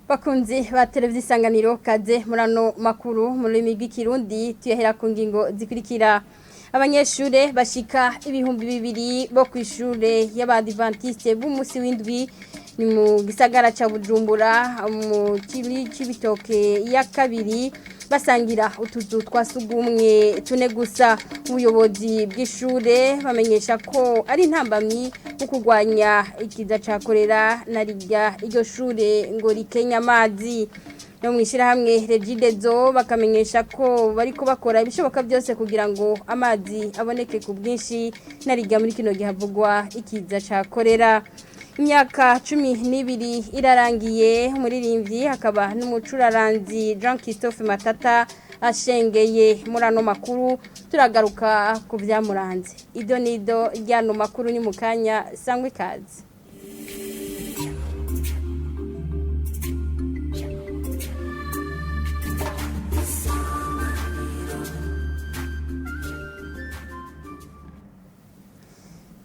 Bakunzi ba televiziyo Isanganiro, kaze murano makuru mu rurimi rw'ikirundi. Tuyahera ku ngingo zikurikira: abanyeshure bashika 2000 bo kw'ishure y'Abadivantiste b'umunsi w'indwi ni mu gisagara ca Bujumbura mu kiri c'Ibitoke ya kabiri basangira utuzu twa sugumwe tune gusa. Ubuyobozi bw'ishure bamenyesha ko ari intambamyi mu kurwanya ikiza ca korera na rirya iryo shure ngo rikenya amazi. No mw'ishirahamwe Regideso bakamenyesha ko bariko bakora ibishoboka byose kugira ngo amazi aboneke ku bwinshi na rirya muri kino gihe havugwa ikiza ca korera. Imyaka 12 irarangiye umuririmbyi hakaba n'umucuraranzi Jean Christophe Matata ashengeye. Muri ano makuru turagaruka ku byamuranze. Ido nido ry'ano makuru ni mu kanya, sangwa ikaze.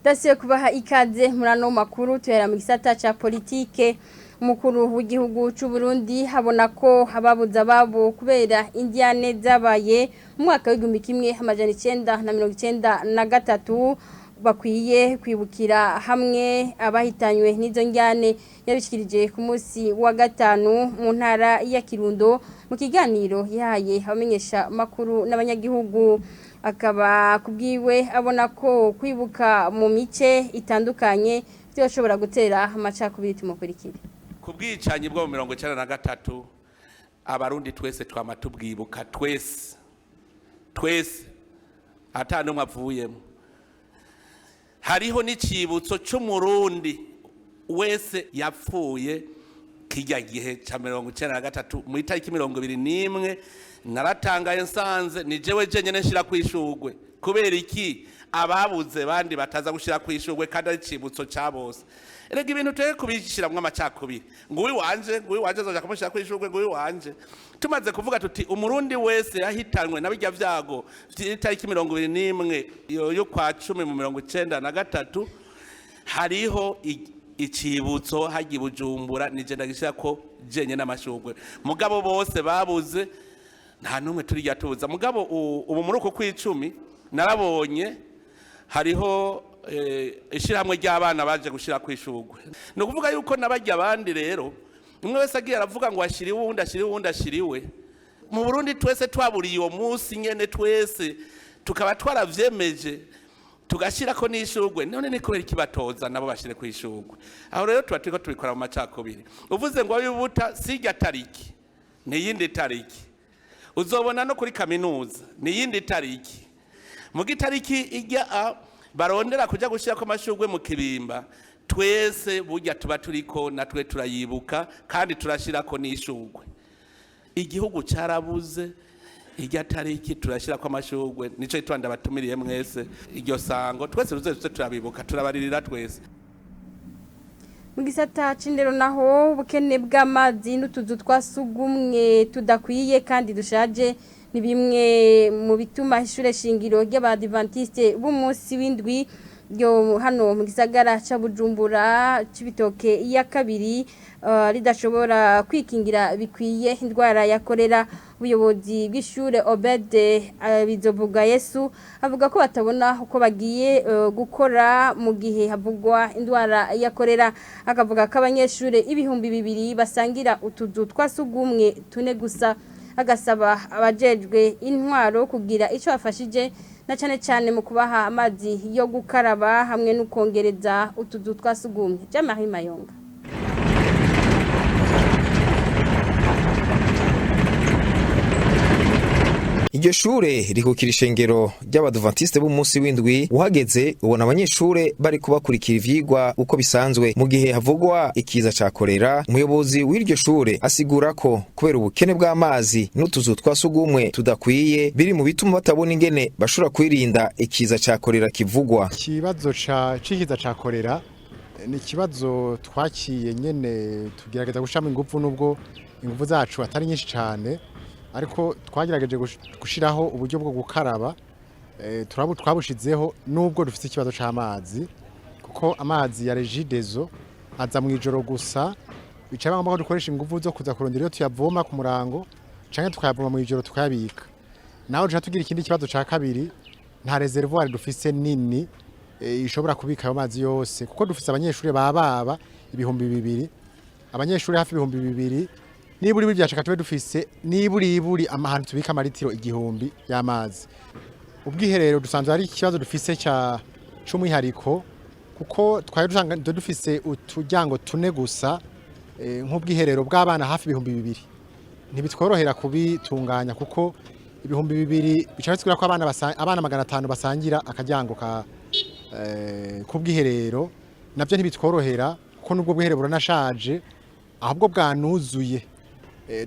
Dasiyo kubaha ikaze muri ano makuru, tuhera mu gisata ca politike. Umukuru w'igihugu c'u Burundi habona ko ababuze ababo kubera indiane zabaye mu mwaka w'1993 bakwiye kwibukira hamwe abahitanywe n'izo njyane. Yabishikirije ku munsi wa gatanu mu ntara ya Kirundo mu kiganiro yahaye abamenyesha makuru n'abanyagihugu. Akaba kubwiwe abona ko kwibuka mu mice itandukanye byoshobora gutera amacakubiri. Tumukurikire. Ku bwicanyi bwo mu 93, Abarundi twese twama tubwibuka twese twese, ata n'umwe avuyemo. Hariho n'icibutso c'Umurundi wese yapfuye kirya gihe ca 93 mu itariki 21. Naratangaye nsanze ni jewe jenyene nshira kw'ishurwe. Kubera iki ababuze bandi bataza gushira kw'ishurwe kandi ari icibutso ca bose? Erega ibintu tuye kubishiramwo amacakubiri, nguyu wanje, nguyu wanje azoja kumushira kw'ishurwe, nguyu wanje. Tumaze kuvuga tuti Umurundi wese yahitanwe na birya vyago vy'itariki 21 y'ukwa cumi mu 93, hariho icibutso hagiye Bujumbura, nije ndagishira ko jenye n'amashurwe. Mugabo bose babuze nta n'umwe turijya tubuza. Mugabo ubu muri uku kw'icumi narabonye hariho ishyirahamwe ry'abana baje gushyira ku ishurwe. Ni ukuvuga yuko n'abajya abandi rero umwe wese agiye aravuga ngo ashyiriwe uwundi, ashyiriwe uwundi, ashyiriwe mu Burundi twese twaburiye uwo munsi nyene, twese tukaba twaravyemeje tugashyira ko n'ishurwe. None ni kubera iki batoza nabo bashyire ku ishurwe? Aho rero tuba turiko tubikora mu macakubiri. Uvuze ngo abibuta sirya tariki, ni iyindi tariki. Uzobona no kuri kaminuza ni iyindi tariki. Mu gitariki ijya barondera kuja gushyira ko amashurwe mu Kibimba, twese burya tuba turiko natwe turayibuka kandi turashyirako n'ishurwe. Igihugu cyarabuze irya tariki, turashyira ko amashurwe. Nico gituma ndabatumiriye mwese iryo sango, twese tuze tuze turabibuka, turabaririra twese. Mu gisata c'indero naho, ubukene bw'amazi n'utuzu twa sugumwe tudakwiye kandi dushaje ni bimwe mu bituma ishure shingiro ry'Abadivantiste b'umunsi w'indwi ryo hano mu gisagara ca Bujumbura c'Ibitoke ya kabiri ridashobora kwikingira bikwiye indwara ya korera. Ubuyobozi bw'ishure, Obede Bizovuga Yesu, avuga ko batabona uko bagiye gukora mu gihe havugwa indwara ya korera. Akavuga ko abanyeshure 2000 basangira utuzu twa sugumwe tune gusa, agasaba abajejwe intwaro kugira ico bafashije na cane cane mu kubaha amazi yo gukaraba hamwe no kongereza utuzu twa sugumwe. Jean-Marie Mayonga. Iryo shure rikukira ishengero ry'Abadventiste b'umunsi w'indwi. Uhageze ubona abanyeshure bari kubakurikira ivyigwa uko bisanzwe mu gihe havugwa ikiza ca korera. Umuyobozi w'iryo shure asigura ko kubera ubukene bw'amazi n'utuzu twa sugumwe tudakwiye biri mu bituma batabona ingene bashobora kwirinda ikiza ca korera kivugwa. Ikibazo c'ikiza ca korera ni ikibazo twakiye nyene tugerageza gushiramo ingufu, nubwo ingufu zacu atari nyinshi cane, ariko twagerageje gushiraho uburyo bwo gukaraba. Twabushizeho nubwo dufite ikibazo c'amazi, kuko amazi ya Regideso aza mu ijoro gusa. Bica ngombwa ko dukoresha inguvu zo kuza kurondera iyo tuyavoma ku murango canke tukayavoma mu ijoro tukayabika. Naho duca tugira ikindi kibazo ca kabiri, nta réservoir dufise nini ishobora kubika ayo mazi yose, kuko dufise abanyeshuri bababa 2000, abanyeshuri hafi 2000. Niburi buri byashaka tube dufise niburi iburi amahantu tubika amaritiro 1000 y'amazi. Ubwiherero dusanzwe ari ikibazo dufise ca c'umwihariko, kuko twari dusanga dufise uturyango tune gusa nk'ubwiherero bw'abana hafi 2000. Ntibitworohera kubitunganya, kuko 2000 bica bisigura ko abana 500 basangira akaryango ka k'ubwiherero. Navyo ntibitworohera, kuko nubwo bwiherero buranashaje, ahubwo bwanuzuye.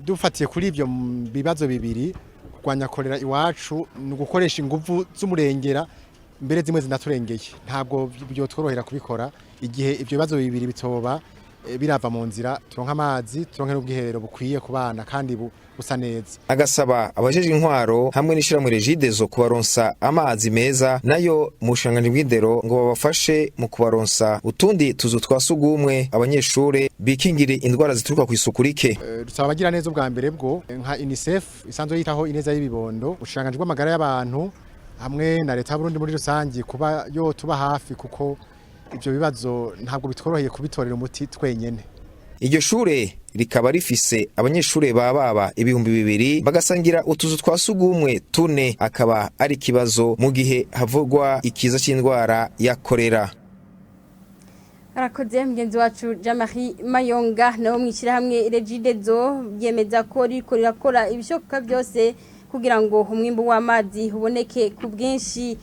Dufatiye kuri ivyo bibazo bibiri, kurwanya korera iwacu ni ugukoresha inguvu z'umurengera, mbere zimwe zinaturengeye. Ntabwo byotworohera kubikora igihe ivyo bibazo bibiri bitoba birava mu nzira, turonke amazi, turonke n'ubwiherero bukwiye ku bana kandi busa neza. Agasaba abajejwe intwaro hamwe n'ishirahamwe Regideso kubaronsa amazi meza, nayo mu bushikiranganji bw'indero ngo babafashe mu kubaronsa utundi tuzu twa sugumwe, abanyeshure bikingire indwara zituruka kw'isuku rike. Dusaba abagira neza ubwa mbere bwo nka UNICEF isanzwe yitaho ineza y'ibibondo, ubushikiranganji bw'amagara y'abantu hamwe na leta y'Uburundi muri rusangi, kuba yo tuba hafi, kuko ivyo bibazo ntabwo bitworoheye kubitorera umuti twenyene. Iryo shure rikaba rifise abanyeshure bababa 2000, bagasangira utuzu twa sugumwe tune, akaba ari ikibazo mu gihe havugwa ikiza c'indwara ya korera. Arakoze mugenzi wacu Jean-Marie Mayonga. Nawe mwishyirahamwe Regideso byemeza ko riko rirakora ibishoboka byose kugira ngo umwimbu w'amazi uboneke ku bwinshi,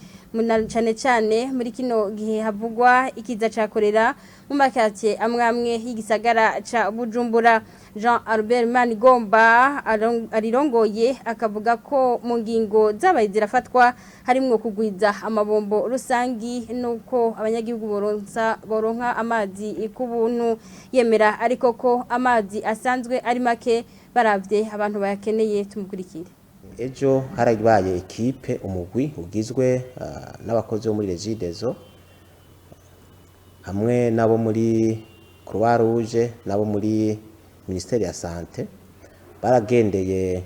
cyane cyane muri kino gihe havugwa ikiza ca korera mu makatiye amwe amwe y'igisagara ca Bujumbura. Jean Albert Manigomba arirongoye akavuga ko mu ngingo zabaye zirafatwa harimwo kugwiza amabombo rusangi nuko abanyagihugu boronka amazi ku buntu. Yemera ariko ko amazi asanzwe ari make baravye abantu bayakeneye. Tumukurikire. Ejo harabaye équipe, umugwi ugizwe n'abakozi bo muri Regideso hamwe n'abo muri Croix Rouge n'abo muri ministère ya Santé. Baragendeye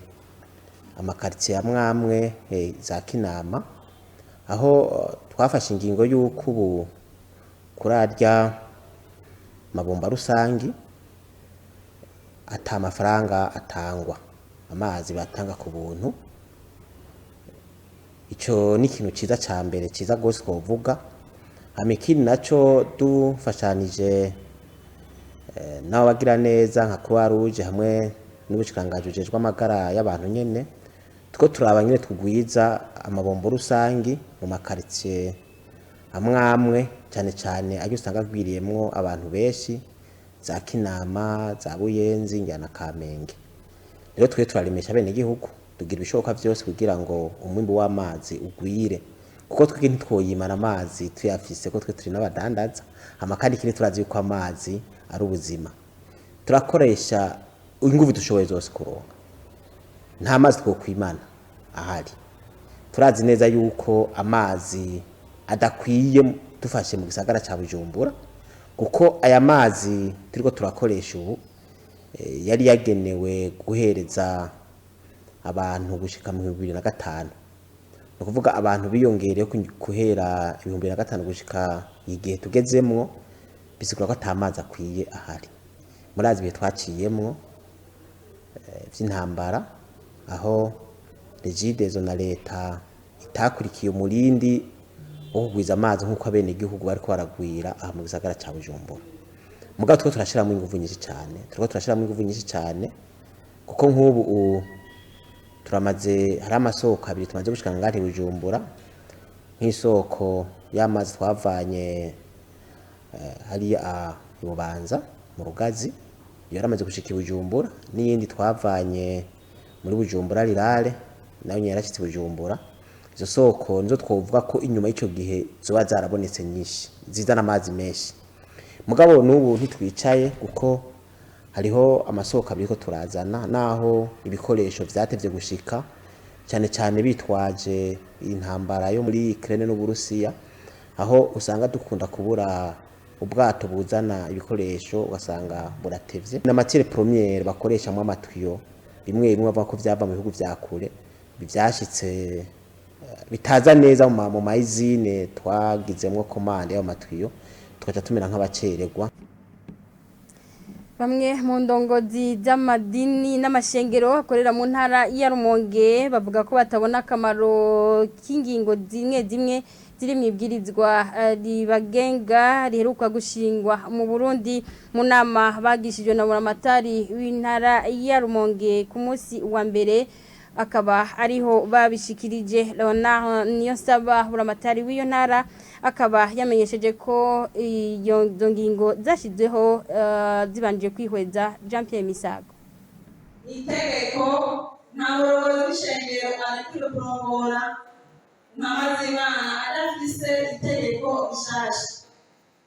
amakartier amwe amwe za Kinama, aho twafashe ingingo y'uko ubu kurarya mabomba rusangi ata mafaranga atangwa, amazi batanga ku buntu. Ico ni ikintu ciza ca mbere, ciza gose twovuga. Hama ikindi naco, dufashanije n'abagira neza nka Croix Rouge hamwe n'ubushikiranganji bujejwe amagara y'abantu nyene, two turaba nyene tugwiza amabombo rusangi mu makaritsiye amwe amwe, cane cane ayo usanga agwiriyemwo abantu benshi, za Kinama, za Buyenzi ngira na Kamenge. Rero twe turaremesha bene igihugu, tugira ibishoboka vyose kugira ngo umwimbu w'amazi ugwire, kuko twebwe ntitwoyimana amazi tuyafise, ko twe turi n'abadandaza. Hama kandi ikindi, turazi yuko amazi ari ubuzima. Turakoresha inguvu dushoboye zose kuronka, nta mazi twokwimana ahari. Turazi neza yuko amazi adakwiye dufashe mu gisagara ca Bujumbura, kuko aya mazi turiko turakoresha ubu yari yagenewe guhereza abantu gushika mu 2005. Ni ukuvuga abantu biyongereye guhera 2005 gushika igihe tugezemwo, bisigura ko ata mazi akwiye ahari. Murazi ibihe twaciyemwo vy'intambara, aho Regideso na leta itakurikiye umurindi wo kugwiza amazi nk'uko abenegihugu bariko baragwira aha mu gisagara ca Bujumbura. Mugabo turiko turashiramwo inguvu nyinshi cane, turiko turashiramwo inguvu nyinshi cane, kuko nk'ubu turamaze, hari amasoko abiri tumaze gushika ngaha i Bujumbura, nk'isoko y'amazi twavanye hariya i Bubanza mu Rugazi, iyo yaramaze gushika i Bujumbura, n'iyindi twavanye muri Bujumbura Rirare, nayo nyene yarashitse i Bujumbura. Izo soko nizo twovuga ko inyuma y'ico gihe zoba zarabonetse nyinshi, zizana amazi menshi. Mugabo n'ubu ntitwicaye, kuko hariho amasoko abiri ko turazana, naho ibikoresho vyatevye gushika, cyane cyane bitwaje intambara yo muri Ukraine n'Uburusiya, aho usanga dukunda kubura. Ubwato buzana ibikoresho ugasanga buratevye, na matière première bakoreshamwo amatiyo bimwe bimwe bavuga ko vyava mu bihugu vya kure, vyashitse bitaza neza mu ma usine twagizemwo commande y'ayo matiyo, tugaca tumera nk'abacererwa. Bamwe mu ndongozi z'amadini n'amashengero akorera mu ntara ya Rumonge bavuga ko batabona akamaro k'ingingo zimwe zimwe ziri mu ibwirizwa ribagenga riheruka gushingwa mu Burundi. Mu nama bagishijwe na buramatari w'intara ya Rumonge ku munsi wa mbere, akaba ariho babishikirije. Leonard Niyonsaba, buramatari w'iyo ntara, akaba yamenyesheje ko iyo ngingo zashyizweho zibanje kwihweza. Jean Pierre Misago. Itegeko: nta murongozi w'ishengero arekuriwe kurongora intama z'Imana adafise itegeko rishasha.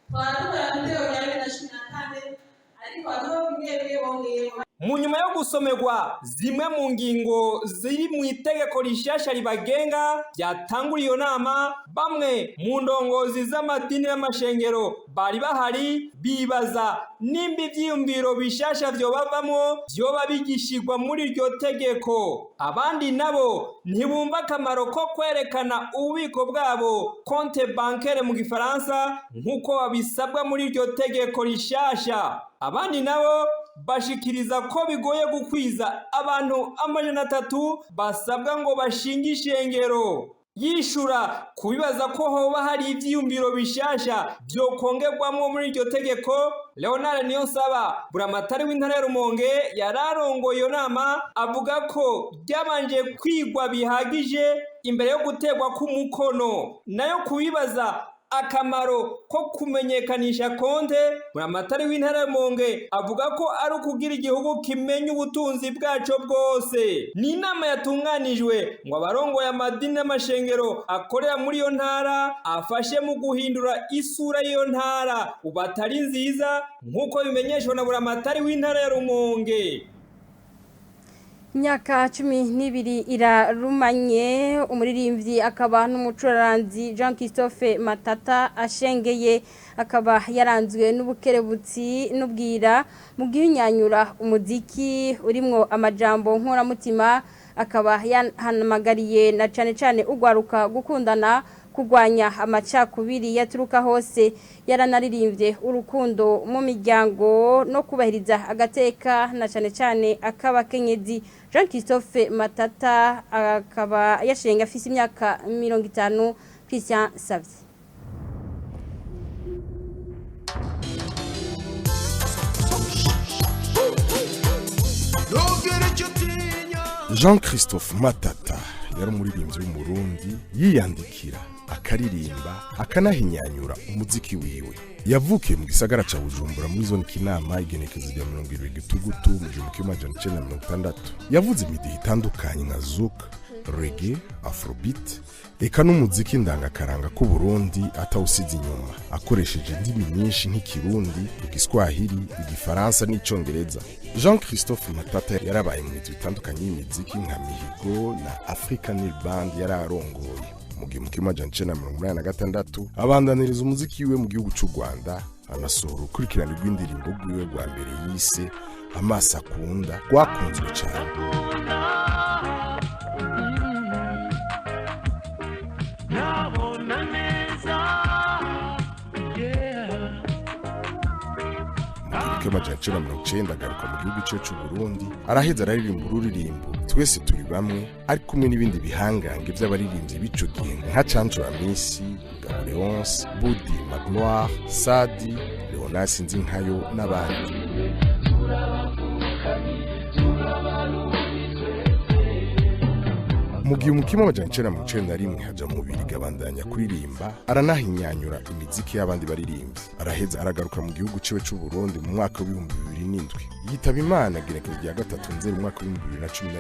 Twara dukora mu itegeko rya 2014, ariko hariho bimwe bimwe bongeyemo. Mu nyuma yo gusomerwa zimwe mu ngingo ziri mu itegeko rishasha ribagenga byatangura iyo nama, bamwe mu ndongozi z'amadini n'amashengero bari bahari bibaza nimba ivyiyumviro bishasha vyobavamwo vyoba bigishirwa muri iryo tegeko. Abandi nabo ntibumva akamaro ko kwerekana ububiko bwabo, compte bancaire mu gifaransa, nk'uko babisabwa muri iryo tegeko rishasha. Abandi nabo bashikiriza ko bigoye gukwiza abantu 300 basabwa ngo bashinge ishengero. Yishura kubibaza ko hoba hari ivyiyumviro bishasha vyokongerwamwo muri iryo tegeko, Leonard Niyonsaba, buramatari w'intara ya Rumonge yararongoye iyo nama, avuga ko ryabanje kwigwa bihagije imbere yo guterwa k'umukono. Nayo kubibaza akamaro ko kumenyekanisha konte, buramatari w'intara ya Rumonge avuga ko ari ukugira igihugu kimenya ubutunzi bwaco bwose. Ni inama yatunganijwe ngo abarongoye amadini n'amashengero akorera muri iyo ntara afashe mu guhindura isura y'iyo ntara ubu atari nziza, nk'uko bimenyeshwa na buramatari w'intara ya Rumonge. Imyaka 12 irarumanye umuririmbyi akaba n'umucuraranzi Jean Christophe Matata ashengeye. Akaba yaranzwe n'ubukerebutsi n'ubwira mu gihinyanyura umuziki urimwo amajambo nkoramutima. Akaba yahanamagariye na cane cane ugwaruka gukundana, kurwanya amacakubiri yaturuka hose. Yaranaririmbye urukundo mu miryango no kubahiriza agateka, na cane cane akabakenyezi. Jean Christophe Matata akaba yashenga afise imyaka 50. Christian Savye. Jean Christophe Matata yari umuririmbyi w'Umurundi, yiyandikira, akaririmba, akanahinyanyura umuziki wiwe. Yavukiye mu gisagara ca Bujumbura muri zone Kinama, igenekezo rya 20 Gitugutu mu 1960. Yavuze imidiho itandukanye nka zouk, reggae, afrobeat, eka n'umuziki ndangakaranga k'u Burundi atawusize inyuma, akoresheje indimi nyinshi nk'ikirundi, igiswahili, igifaransa n'icongereza. Jean Christophe Matata yarabaye mu mizwi itandukanye y'imiziki nka Mihigo na African Nil Band yari arongoye. Mu 1986 abandaniriza umuziki wiwe mu gihugu c'u Rwanda, anasohora urukurikirane rw'indirimbo rwiwe rwa mbere yise Amaso Akunda, rwakunzwe cane. 1990 agaruka mu gihugu cye c'u Burundi, araheza araririmba ururirimbo Twese Turi Bamwe ari kumwe n'ibindi bihangange by'abaririmbyi b'ico gihe nka Canjo Amisi, Ngabo Leonce, Budi Magloire, Sadi, Leonard Sinzinkayo n'abandi. Mu 1991 haja mu Bubirigi, abandanya kuririmba, aranahinyanyura imiziki y'abandi baririmbyi. Araheza aragaruka mu gihugu ciwe c'u Burundi mu mwaka w'2007. Yitaba Imana igenekerezo rya 3 Nzeri mu mwaka w'2011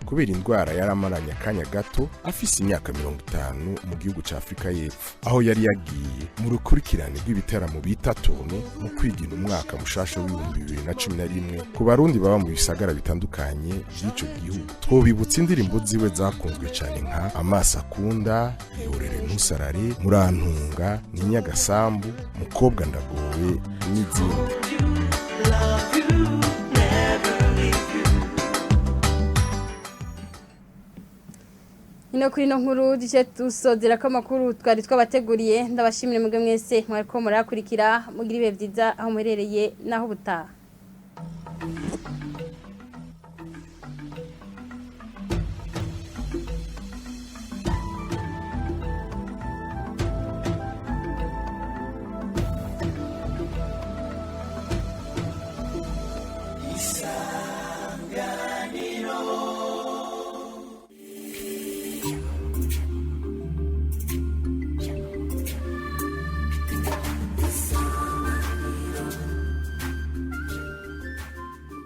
kubera indwara yaramaranye akanya gato, afise imyaka 50, mu gihugu ca Afrika y'Epfo, aho yari yagiye mu rukurikirane rw'ibiteramo bita tournée mu kwigina umwaka mushasha w'2011 ku Barundi baba mu bisagara bitandukanye vy'ico gihugu. Twobibutsa indirimbo ziwe zakunzwe. zakunzwe cyane nka Amaso Akunda, Ihorere Ntusarare, Murantunga, Ni Nyagasambu, Mukobwa Ndagowe n'izindi. Ino kuri no nkuru duce tusozera ko amakuru twari twabateguriye. Ndabashimire mwebwe mwese mwariko murakurikira. Mugira ibihe byiza aho muherereye naho ubutaha.